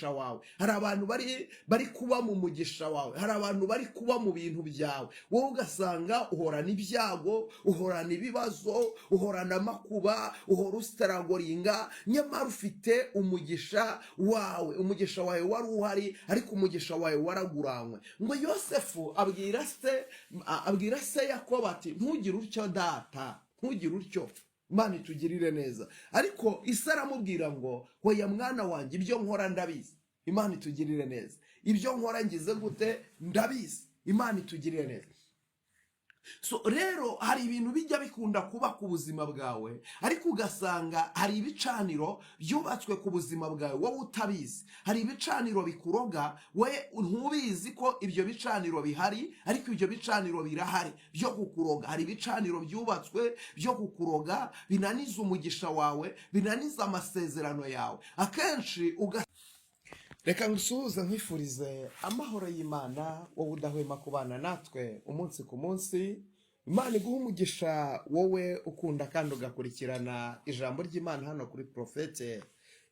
Wawe, hari abantu bari kuba mu mugisha wawe, hari abantu bari kuba mu bintu byawe, wowe ugasanga uhorana ibyago, uhorana ibibazo, uhorana amakuba, uhora ustrugglinga, nyamara ufite umugisha wawe. Umugisha wawe wari uhari, ariko umugisha wawe waraguranywe. Ngo Yosefu abwira se Yakobo ati: "Ntugire utyo, data, ntugire utyo, Imana itugirire neza." Ariko ise aramubwira ngo: "Hoya, mwana wanjye, ibyo nkora ndabizi." Imana itugirire neza. Ibyo nkora ngize gute? Ndabizi. Imana itugirire neza. So rero hari ibintu bijya bikunda kuba ku buzima bwawe, ariko ugasanga hari ibicaniro byubatswe ku buzima bwawe wowe utabizi. Hari ibicaniro bikuroga, we ntubizi ko ibyo bicaniro bihari, ariko ibyo bicaniro birahari byo kukuroga. Hari ibicaniro byubatswe byo kukuroga, binaniza umugisha wawe, binaniza amasezerano yawe. Akenshi uga Reka ngusuhuze, nkwifurize amahoro y'Imana, wowe udahwema kubana natwe umunsi ku munsi. Imana iguha umugisha, wowe ukunda kandi ugakurikirana ijambo ry'Imana hano kuri Prophète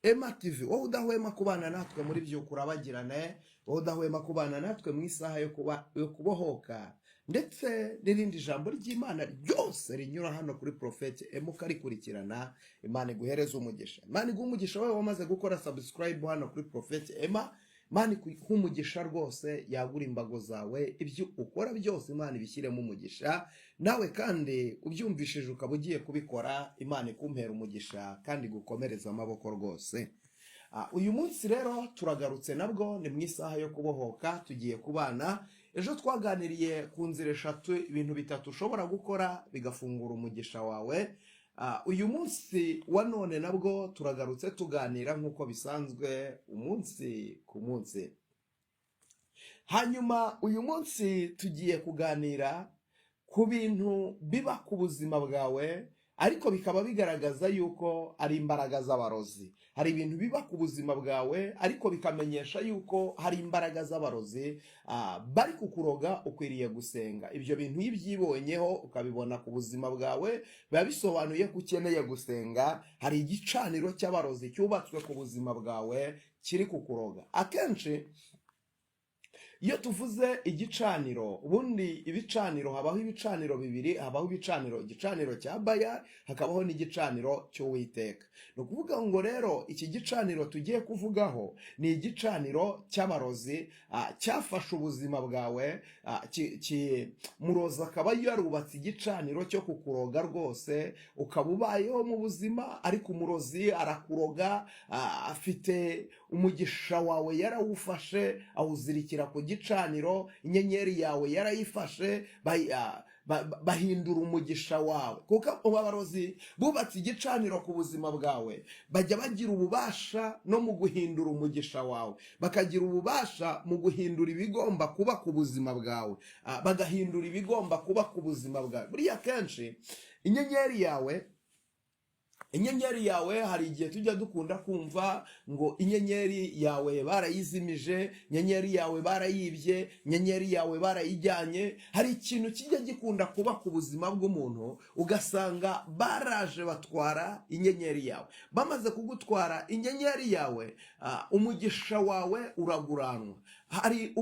Emma TV, wowe udahwema kubana natwe muri Byuka Urabagirane, wowe udahwema kubana natwe mu isaha yo kubohoka, ndetse n'irindi jambo ry'Imana ryose rinyura hano kuri Prophète Emma ukarikurikirana. Imana iguhereze umugisha. Imana iguha umugisha wowe wamaze gukora subscribe hano kuri Prophète Emma. Imana iguha umugisha rwose, yagura imbago zawe, ibyo ukora byose Imana ibishyiremo umugisha. Nawe kandi ubyumvishije ukaba ugiye kubikora, Imana ikumpera umugisha kandi igukomereza amaboko rwose. Uyu munsi rero turagarutse nabwo, ni mu isaha yo kubohoka, tugiye kubana. Ejo twaganiriye ku nzira eshatu, ibintu bitatu ushobora gukora bigafungura umugisha wawe. Uyu munsi wa none nabwo turagarutse, tuganira nk'uko bisanzwe umunsi ku munsi. Hanyuma uyu munsi tugiye kuganira ku bintu biba ku buzima bwawe, ariko bikaba bigaragaza yuko ari imbaraga z'abarozi. Hari ibintu biba ku buzima bwawe, ariko bikamenyesha yuko hari imbaraga z'abarozi bari kukuroga, ukwiriye gusenga. Ibyo bintu iyo ubyibonyeho, ukabibona ku buzima bwawe, biba bisobanuye ko ukeneye gusenga. Hari igicaniro cy'abarozi cyubatswe ku buzima bwawe kiri kukuroga. Akenshi iyo tuvuze igicaniro, ubundi ibicaniro, habaho ibicaniro bibiri. Habaho ibicaniro, igicaniro cya Bayali, hakabaho n'igicaniro cy'Uwiteka. Ni ukuvuga ngo rero iki gicaniro tugiye kuvugaho ni igicaniro cy'abarozi cyafashe ubuzima bwawe. Murozi akaba yarubatse igicaniro cyo kukuroga rwose, ukaba ubayeho mu buzima, ariko umurozi arakuroga, afite umugisha wawe yarawufashe, awuzirikira ku gicaniro, inyenyeri yawe yarayifashe, bahindura umugisha wawe. Kuko abarozi bubatse igicaniro ku buzima bwawe bajya bagira ububasha no mu guhindura umugisha wawe, bakagira ububasha mu guhindura ibigomba kuba ku buzima bwawe, bagahindura ibigomba kuba ku buzima bwawe. Buriya kenshi inyenyeri yawe, hari igihe tujya dukunda kumva ngo inyenyeri yawe barayizimije, inyenyeri yawe barayibye, inyenyeri yawe barayijyanye. Hari ikintu kijya gikunda kuba ku buzima bw'umuntu, ugasanga baraje batwara inyenyeri yawe. Bamaze kugutwara inyenyeri yawe, umugisha wawe uraguranwa. Hari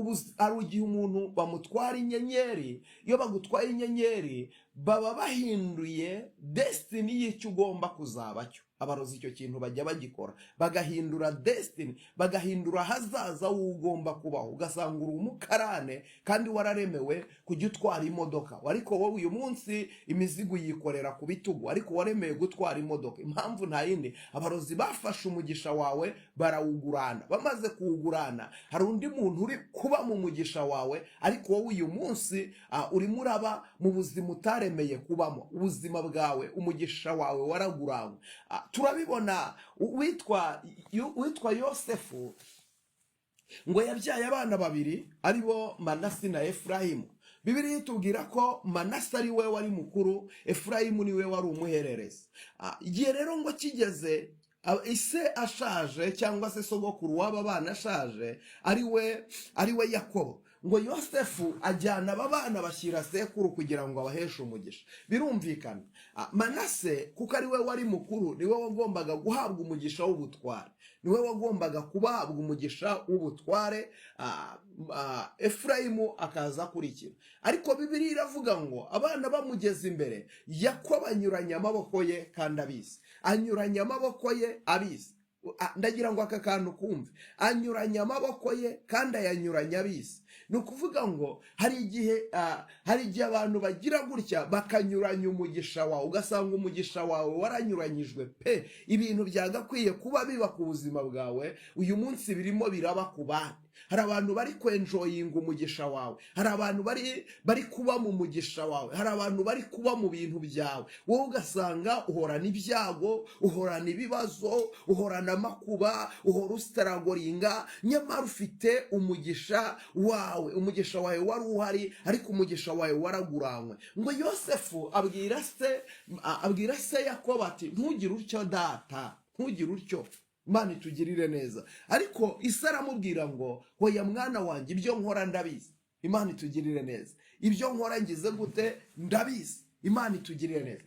igihe umuntu bamutwara inyenyeri. Iyo bagutwaye inyenyeri, baba bahinduye destiny y'icyo ugomba kuzaba cyo. Abarozi icyo kintu bajya bagikora, bagahindura destiny, bagahindura ahazaza w'ugomba kubaho. Ugasanga uri umukarane kandi wararemewe kujya utwara imodoka, ariko wowe uyu munsi imizigo uyikorera ku bitugu, ariko waremewe gutwara imodoka. Impamvu nta yindi, abarozi bafashe umugisha wawe barawugurana. Bamaze kuwugurana, hari undi muntu uri kuba mu mugisha wawe, ariko wowe uyu munsi urimo uraba mu buzima utaremeye kubamo. Ubuzima bwawe, umugisha wawe waraguranywe. Turabibona, uwitwa Yosefu ngo yabyaye abana babiri, ari bo Manasi na Efurayimu. Bibiliya itubwira ko Manasi ari we wari mukuru, Efurayimu ni we wari umuhererezi. Igihe rero ngo kigeze, ise ashaje, cyangwa se sogokuru w'aba bana ashaje, ari we Yakobo. Ngo Yosefu ajyana aba bana bashyira sekuru kugira ngo abaheshe umugisha. Birumvikana, Manase kuko ari we wari mukuru, niwe wagombaga guhabwa umugisha w'ubutware, niwe wagombaga kubahabwa umugisha w'ubutware. Efurayimu akaza akurikira. Ariko Bibiliya iravuga ngo abana bamugeze imbere, Yakobo anyuranya amaboko ye kandi abizi, anyuranya amaboko ye abizi. Ndagira ngo aka kantu kumve: anyuranya amaboko ye kandi ayanyuranya abizi. Ni ukuvuga ngo hari igihe abantu bagira gutya bakanyuranya umugisha wawe, ugasanga umugisha wawe waranyuranyijwe pe. Ibintu byagakwiye kuba biba ku buzima bwawe, uyu munsi birimo biraba ku bandi. Hari abantu bari kwenjoyinga umugisha wawe, hari abantu bari kuba mu mugisha wawe, hari abantu bari kuba mu bintu byawe, wowe ugasanga uhorana ibyago, uhorana ibibazo, uhorana amakuba, uhora ustrugglinga, nyamara ufite umugisha wawe. Umugisha wawe wari uhari, ariko umugisha wawe waraguranywe. Ngo Yosefu abwira se Yakobo ati: "Ntugire utyo data, ntugire utyo." Imana itugirire neza. Ariko ise aramubwira ngo: "Hoya mwana wanjye, ibyo nkora ndabizi." Imana itugirire neza. Ibyo nkora ngize gute? Ndabizi. Imana itugirire neza.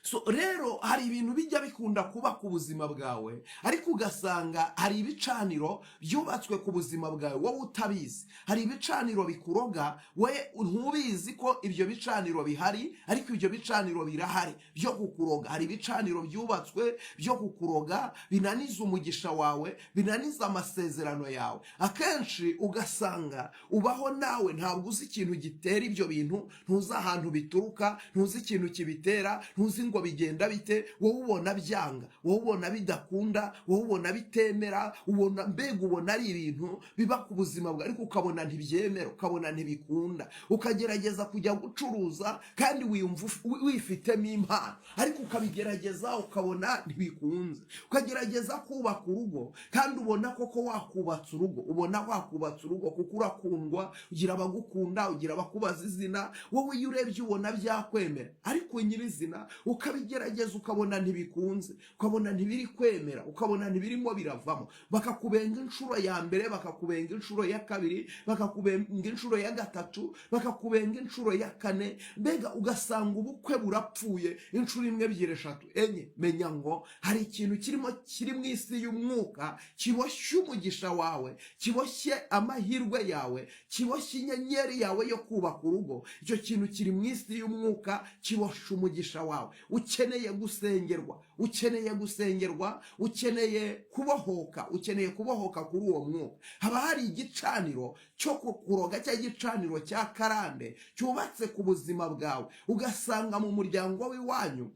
So rero hari ibintu bijya bikunda kuba ku buzima bwawe, ariko ugasanga hari ibicaniro byubatswe ku buzima bwawe wowe utabizi. Hari ibicaniro bikuroga, we ntubizi ko ibyo bicaniro bihari, ariko ibyo bicaniro birahari byo kukuroga. Hari ibicaniro byubatswe byo kukuroga, binaniza umugisha wawe, binaniza amasezerano yawe. Akenshi ugasanga ubaho nawe ntabwo uzi ikintu gitera ibyo bintu, ntuzi ahantu bituruka, ntuzi ikintu kibitera, ntuzi ngo bigenda bite. Wowe ubona byanga, wowe ubona bidakunda, wowe ubona bitemera, ubona mbega ubona ari ibintu biba ku buzima bwawe, ariko ukabona ntibyemera, ukabona ntibikunda. Ukagerageza kujya gucuruza kandi wiyumva wifitemo impano, ariko ukabigerageza ukabona ntibikunze. Ukagerageza kubaka urugo kandi ubona koko wakubatse urugo, ubona wakubatse urugo kuko urakundwa, ugira abagukunda, ugira abakubaza izina. Wowe iyo urebye ubona byakwemera, ariko nyirizina ukabigerageza ukabona ntibikunze, ukabona ntibiri kwemera, ukabona ntibirimo biravamo. Bakakubenga inshuro ya mbere, bakakubenga inshuro ya kabiri, bakakubenga inshuro ya gatatu, bakakubenga inshuro ya kane, mbega ugasanga ubukwe burapfuye inshuro imwe, ebyiri, eshatu, enye. Menya ngo hari ikintu kirimo kiri mu isi y'umwuka kiboshye umugisha wawe, kiboshye amahirwe yawe, kiboshye inyenyeri yawe yo kubaka urugo. Icyo kintu kiri mu isi y'umwuka kiboshye umugisha wawe. Ukeneye gusengerwa, ukeneye gusengerwa, ukeneye kubohoka, ukeneye kubohoka kuri uwo mwuka. Haba hari igicaniro cyo kukuroga, cya gicaniro cya karande cyubatse ku buzima bwawe. Ugasanga mu muryango w'iwanyu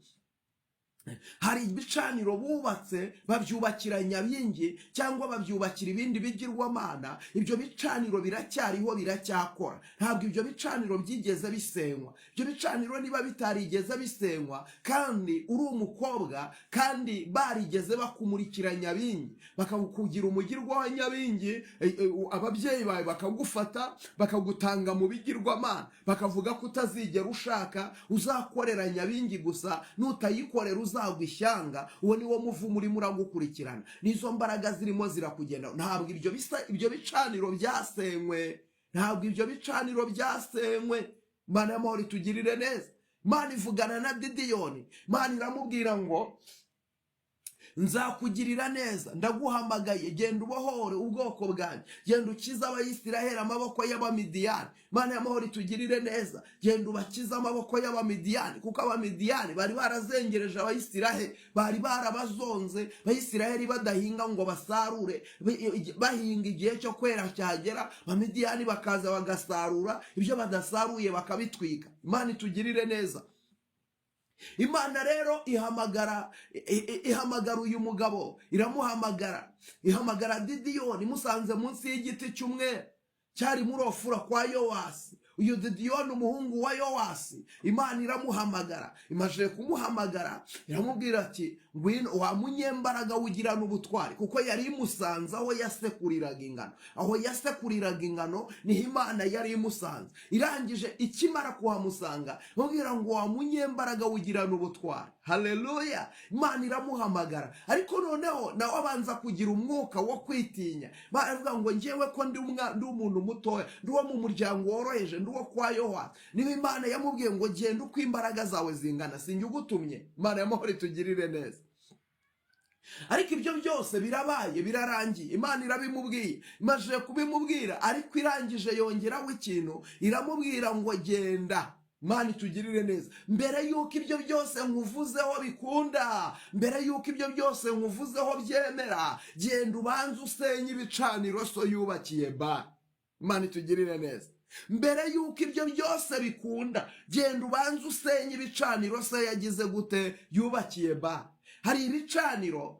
hari ibicaniro bubatse, babyubakira nyabingi cyangwa babyubakira ibindi bigirwamana. Ibyo bicaniro biracyariho, biracyakora, ntabwo ibyo bicaniro byigeze bisenywa. Ibyo bicaniro niba bitarigeze bisenywa kandi uri umukobwa, kandi barigeze bakumurikira nyabingi, bakakugira umugirwa wa nyabingi, ababyeyi bawe bakagufata bakagutanga mu bigirwamana, bakavuga ko utazigera ushaka, uzakorera nyabingi gusa, nutayikorera uzagwa ishyanga, uwo ni wo muvumo urimo uragukurikirana, nizo mbaraga zirimo zirakugenda. Ntabwo ibyo bisa, ibyo bicaniro byasenywe, ntabwo ibyo bicaniro byasenywe. Imana y'amahoro itugirire neza. Imana ivugana na Gidiyoni, Imana iramubwira ngo: "Nzakugirira neza, ndaguhamagaye, genda ubohore ubwoko bwanjye, genda ukize Abayisiraheli amaboko y'Abamidiyani." Imana y'amahoro itugirire neza. Genda ubakize amaboko y'Abamidiyani, kuko Abamidiyani bari barazengereje Abayisiraheli, bari barabazonze. Abayisiraheli badahinga ngo basarure, bahinga igihe cyo kwera cyagera, Abamidiyani bakaza bagasarura, ibyo badasaruye bakabitwika. Imana itugirire neza. Imana rero ihamagara uyu mugabo, iramuhamagara, ihamagara Gidiyoni, imusanze munsi y'igiti cy'umwera cyari muri Ofura kwa Yowasi. Uyu Gideyoni, umuhungu wa Yowasi, Imana iramuhamagara. Imaze kumuhamagara iramubwira ati: "Ngwino wa munyembaraga ugira n'ubutwari," kuko yari imusanze aho yasekuriraga ingano. Aho yasekuriraga ingano niho Imana yari imusanze. Irangije, ikimara kuhamusanga, imubwira ngo: "Wa munyembaraga ugira n'ubutwari." Haleluya! Imana iramuhamagara, ariko noneho nawe abanza kugira umwuka wo kwitinya. Baravuga ngo: "Ngewe ko ndi umuntu mutoya, ndi uwo mu muryango woroheje, ndi uwo kwa Yohana." Niba Imana yamubwiye ngo: "Genda uko imbaraga zawe zingana, sinjye ugutumye." Imana y'amahoro itugirire neza. Ariko ibyo byose birabaye, birarangiye, Imana irabimubwiye. Imaze kubimubwira, ariko irangije yongeraho ikintu, iramubwira ngo: "Genda." Imana itugirire neza. Mbere y'uko ibyo byose nkuvuzeho bikunda, mbere y'uko ibyo byose nkuvuzeho byemera, genda ubanze usenye ibicaniro so yubakiye ba. Imana itugirire neza. Mbere y'uko ibyo byose bikunda, genda ubanze usenye ibicaniro se yagize gute? Yubakiye ba. Hari ibicaniro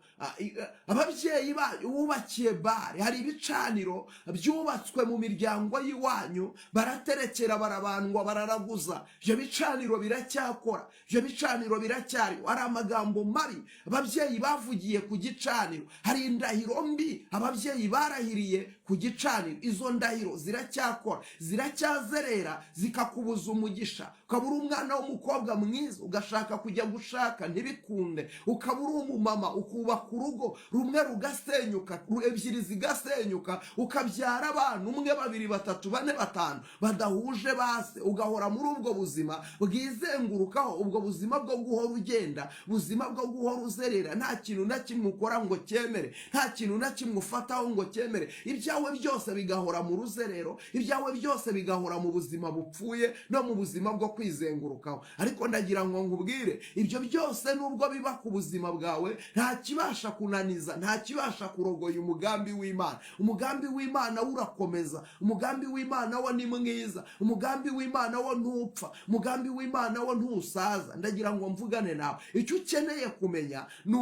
ababyeyi banyu bubakiye bare, hari ibicaniro byubatswe mu miryango y'iwanyu, baraterekera, barabandwa, bararaguza. Ibyo bicaniro biracyakora, ibyo bicaniro biracyari. Hari amagambo mabi ababyeyi bavugiye ku gicaniro, hari indahiro mbi ababyeyi barahiriye ku gicaniro. Izo ndahiro ziracyakora, ziracyazerera, zikakubuza umugisha. Ukaba uri umwana w'umukobwa mwiza, ugashaka kujya gushaka ntibikunde. Ukaba uri umumama, ukubaka urugo rumwe rugasenyuka, ebyiri zigasenyuka, ukabyara abana umwe, babiri, batatu, bane, batanu badahuje base, ugahora muri ubwo buzima bwizengurukaho, ubwo buzima bwo guhora ugenda, buzima bwo guhora uzerera, nta kintu na kimwe ukora ngo cyemere, nta kintu na kimwe ufataho ngo cyemere. Ibyawe byose bigahora mu ruzerero, ibyawe byose bigahora mu buzima bupfuye no mu buzima bwo kwizengurukaho. Ariko ndagira ngo nkubwire, ibyo byose nubwo biba ku buzima bwawe, nta kibasha kunaniza, nta kibasha kurogoya umugambi w'Imana. Umugambi w'Imana wo urakomeza, umugambi w'Imana wo ni mwiza, umugambi w'Imana wo ntupfa, umugambi w'Imana wo ntusaza. Ndagira ngo mvugane nawe. Icyo ukeneye kumenya ni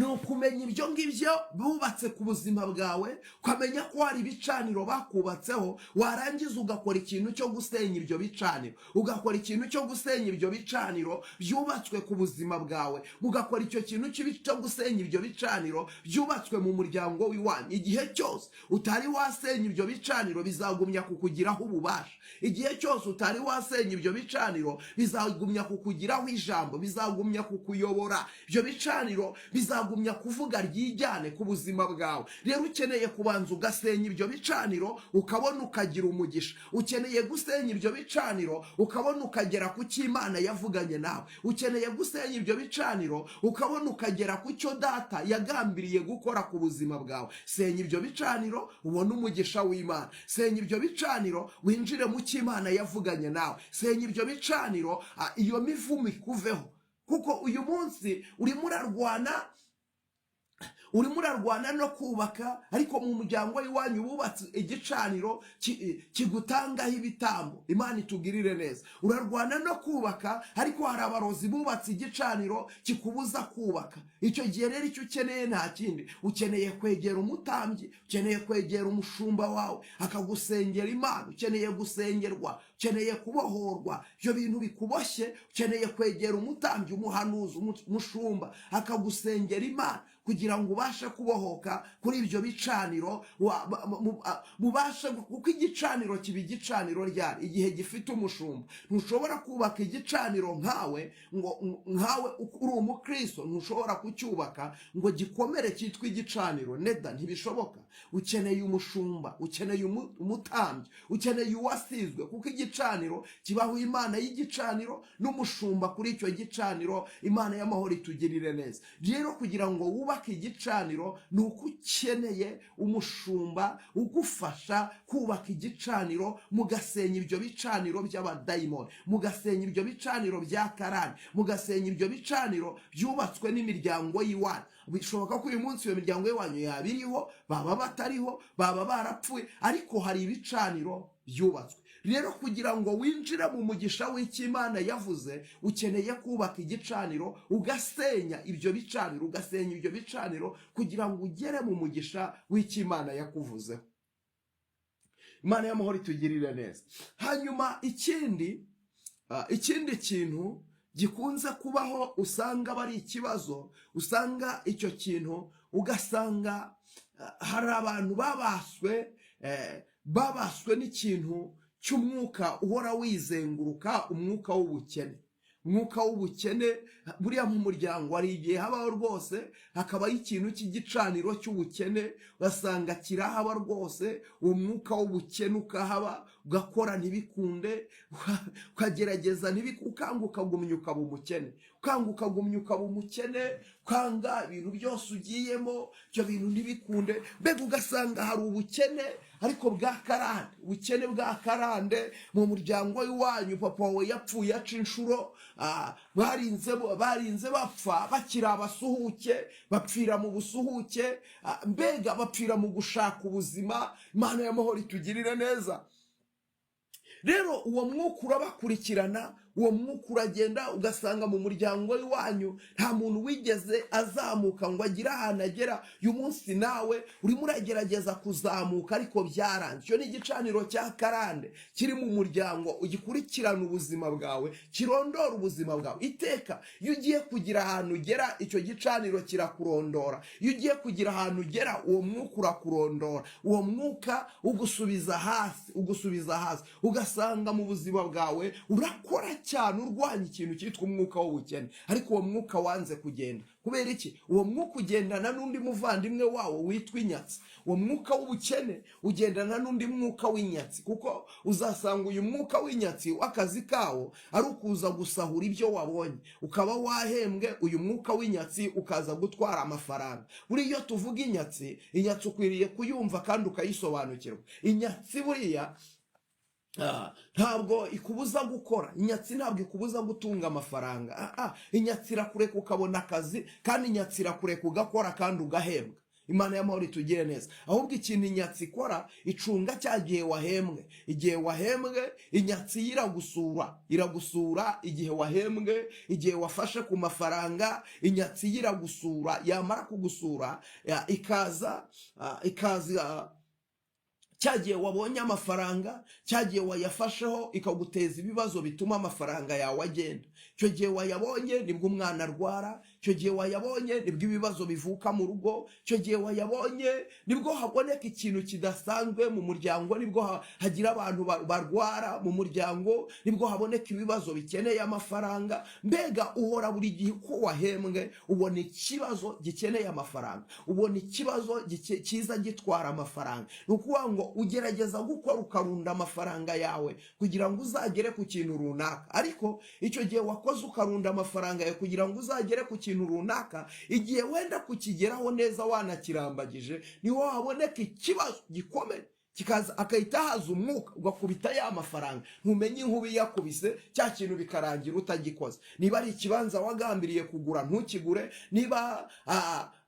ukumenya ibyo ngibyo bubatse ku buzima bwawe, ukamenya ko hari ibicaniro bakubatseho, warangiza ugakora ikintu cyo gusenya ibyo bicaniro, ugakora ikintu cyo gusenya ibyo bicaniro byubatswe ku buzima bwawe, ugakora icyo kintu cyo gusenya ibyo bicaniro byubatswe mu muryango w'iwanyu. Igihe cyose utari wasenya ibyo bicaniro, bizagumya kukugiraho ububasha. Igihe cyose utari wasenya ibyo bicaniro, bizagumya kukugiraho ijambo, bizagumya kukuyobora. Ibyo bicaniro bizagumya kuvuga ryijyane ku buzima bwawe. Rero ukeneye kubanza ugasenya ibyo bicaniro, ukabona ukagira umugisha. Ukeneye gusenya ibyo bicaniro, ukabona ukagera ku cyo Imana yavuganye nawe. Ukeneye gusenya ibyo bicaniro, ukabona ukagera ku cyo Data yagambiriye gukora ku buzima bwawe. Senya ibyo bicaniro ubone umugisha w'Imana. Senya ibyo bicaniro winjire mu cyo Imana yavuganye nawe. Senya ibyo bicaniro, iyo mivumo ikuveho, kuko uyu munsi urimo urarwana, urimo urarwana no kubaka, ariko mu muryango w'iwanyu wubatse igicaniro kigutangaho ibitambo. Imana itugirire neza. Urarwana no kubaka, ariko hari abarozi bubatse igicaniro kikubuza kubaka. Icyo gihe rero icyo ukeneye nta kindi: ukeneye kwegera umutambyi, ukeneye kwegera umushumba wawe akagusengera Imana. Ukeneye gusengerwa, ukeneye kubohorwa ibyo bintu bikuboshye. Ukeneye kwegera umutambyi, umuhanuzi, umushumba akagusengera Imana kugira ngo ubashe kubohoka kuri ibyo bicaniro, mubashe kuko igicaniro kiba igicaniro ryari? Igihe gifite umushumba. Ntushobora kubaka igicaniro nkawe, ngo nkawe uri umukristo, ntushobora kucyubaka ngo gikomere cyitwa igicaniro. Neda, ntibishoboka. Ukeneye umushumba, ukeneye umutambyi, ukeneye uwasizwe, kuko igicaniro kibaho Imana y'igicaniro n'umushumba kuri icyo gicaniro. Imana y'amahoro itugirire neza. Rero kugira ngo wubake igicaniro ni uko ukeneye umushumba ugufasha kubaka igicaniro, mugasenya ibyo bicaniro by'abadayimoni, mugasenya ibyo bicaniro bya karani, mugasenya ibyo bicaniro byubatswe n'imiryango y'iwanyu. Bishoboka ko uyu munsi iyo miryango y'iwanyu yaba iriho, baba batariho, baba barapfuye, ariko hari ibicaniro byubatswe. Rero kugira ngo winjire mu mugisha w'icyo Imana yavuze, ukeneye kubaka igicaniro, ugasenya ibyo bicaniro, ugasenya ibyo bicaniro kugira ngo ugere mu mugisha w'icyo Imana yakuvuzeho. Imana y'amahoro itugirire neza. Hanyuma ikindi kintu gikunze kubaho, usanga aba ari ikibazo, usanga icyo kintu ugasanga hari abantu babaswe n'ikintu cy'umwuka uhora wizenguruka, umwuka w'ubukene. Umwuka w'ubukene buriya mu muryango hari igihe habaho rwose, hakabaho ikintu cy'igicaniro cy'ubukene, ugasanga kirahaba rwose. Uwo mwuka w'ubukene ukahaba, ugakora ntibikunde, ukagerageza, ukanga, ukagumya ukaba umukene, ukanga, ukagumya ukaba umukene, ukanga ibintu byose ugiyemo, ibyo bintu ntibikunde. Mbega ugasanga hari ubukene ariko bwa karande, ubukene bwa karande mu muryango w'iwanyu. Papa wawe yapfuye aca inshuro, barinze bapfa bakiri abasuhuke, bapfira mu busuhuke, mbega bapfira mu gushaka ubuzima. Imana y'amahoro itugirire neza. Rero uwo mwuka urabakurikirana, uwo mwuka uragenda, ugasanga mu muryango w'iwanyu nta muntu wigeze azamuka ngo agire ahantu agera. Uyu munsi nawe urimo uragerageza kuzamuka ariko byaranze. Icyo ni igicaniro cya karande kiri mu muryango, ugikurikirana ubuzima bwawe, kirondora ubuzima bwawe iteka. Iyo ugiye kugira ahantu ugera, icyo gicaniro kirakurondora. Iyo ugiye kugira ahantu ugera, uwo mwuka urakurondora, uwo mwuka ugusubiza hasi, ugusubiza hasi. Ugasanga mu buzima bwawe urakora cyane urwanya ikintu cyitwa umwuka w'ubukene, ariko uwo mwuka wanze kugenda. Kubera iki? Uwo mwuka ugendana n'undi muvandimwe wawo witwa inyatsi. Uwo mwuka w'ubukene ugendana n'undi mwuka w'inyatsi, kuko uzasanga uyu mwuka w'inyatsi w'akazi kawo ari ukuza gusahura ibyo wabonye, ukaba wahembwe, uyu mwuka w'inyatsi ukaza gutwara amafaranga. Buriya iyo tuvuga inyatsi, inyatsi ukwiriye kuyumva kandi ukayisobanukirwa. Inyatsi buriya ntabwo ikubuza gukora, inyatsi ntabwo ikubuza gutunga amafaranga. Inyatsi irakureka ukabona akazi, kandi inyatsi irakureka ugakora kandi ugahembwa. Imana y'amahoro itugire neza. Ahubwo ikintu inyatsi ikora, icunga cya gihe wahembwe. Igihe wahembwe, inyatsi yo iragusura, iragusura igihe wahembwe, igihe wafashe ku mafaranga, inyatsi yo iragusura. Yamara kugusura, ikaza cya gihe wabonye amafaranga, cya gihe wayafasheho, ikaguteza ibibazo bituma amafaranga yawe agenda. Icyo gihe wayabonye nibwo umwana arwara, icyo gihe wayabonye nibwo ibibazo bivuka mu rugo, icyo gihe wayabonye nibwo haboneka ikintu kidasanzwe mu muryango, nibwo hagira abantu barwara mu muryango, nibwo haboneka ibibazo bikeneye amafaranga. Mbega uhora buri gihe uko wahembwe ubona ikibazo gikeneye amafaranga, ubona ikibazo kiza gitwara amafaranga. Ni ukuvuga ngo ugerageza gukora, ukarunda amafaranga yawe kugira ngo uzagere ku kintu runaka, ariko icyo gihe wakoze ukarunda amafaranga yawe kugira ngo uzagere ku kintu runaka, igihe wenda kukigeraho neza wanakirambagije, niho haboneka ikibazo gikomeye kikaza, akahita haza umwuka ugakubita ya mafaranga, ntumenye inkuba iyakubise, cya kintu bikarangira utagikoze. Niba ari ikibanza wagambiriye kugura, ntukigure. Niba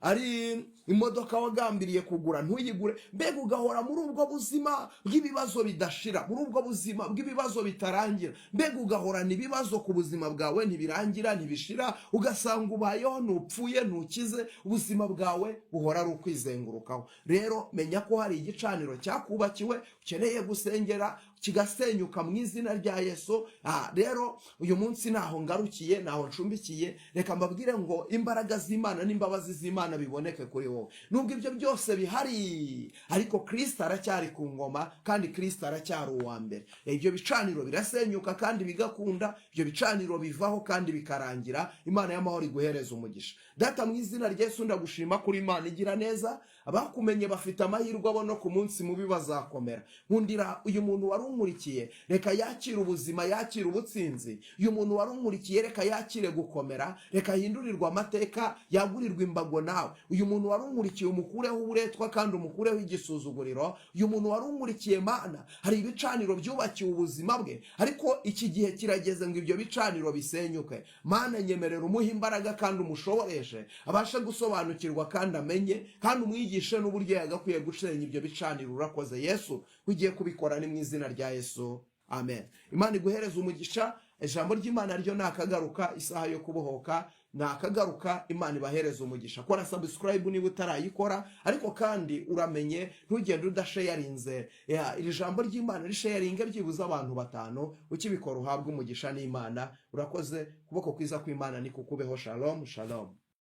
ari imodoka wagambiriye kugura, ntuyigure. Mbega ugahora muri ubwo buzima bw'ibibazo bidashira, muri ubwo buzima bw'ibibazo bitarangira. Mbega ugahorana ibibazo ku buzima bwawe, ntibirangira, ntibishira. Ugasanga ubayeho, ntupfuye, ntukize, ubuzima bwawe buhora ari ukwizengurukaho. Rero menya ko hari igicaniro cyakubakiwe ukeneye gusengera kigasenyuka mu izina rya Yesu. Rero uyu munsi ntaho ngarukiye, ntaho ncumbikiye. Reka mbabwire ngo imbaraga z'Imana n'imbabazi z'Imana biboneke kuri wowe. Nubwo ibyo byose bihari, ariko Kirisito aracyari ku ngoma, kandi Kirisito aracyari uwa mbere. Ibyo bicaniro birasenyuka kandi bigakunda, ibyo bicaniro bivaho kandi bikarangira. Imana y'amahoro iguhereza umugisha. Data, mu izina rya Yesu, ndagushima kuri Imana igira neza. Abakumenye bafite amahirwe, abo no ku munsi mubi bazakomera. Nkundira uyu muntu wari unkurikiye, reka yakire ubuzima, yakire ubutsinzi. Uyu muntu wari unkurikiye, reka yakire gukomera, reka ahindurirwe amateka, yagurirwe imbago nawe. Uyu muntu wari unkurikiye, umukureho uburetwa kandi umukureho igisuzuguriro. Uyu muntu wari unkurikiye, Mana, hari ibicaniro byubakiwe ubuzima bwe, ariko iki gihe kirageze ngo ibyo bicaniro bisenyuke. Mana, nyemerera umuhe imbaraga kandi umushoboreshe, abashe gusobanukirwa kandi amenye, kandi umwigishe n'uburyo yagakwiye gusenya ibyo bicaniro. Urakoze Yesu, ugiye kubikora, ni mu izina rya Yesu. Amen. Imana iguhereze umugisha. Ijambo ry'Imana ryo nakagaruka, isaha yo kubohoka nakagaruka. Imana ibahereze umugisha. Kora subscribe niba utarayikora, ariko kandi uramenye ntugende udasharinze. Ya, iri jambo ry'Imana risharinge byibuze abantu batanu. Ukibikora uhabwe umugisha n'Imana. Urakoze. Ukuboko kwiza kw'Imana ni kukubeho. Shalom, shalom.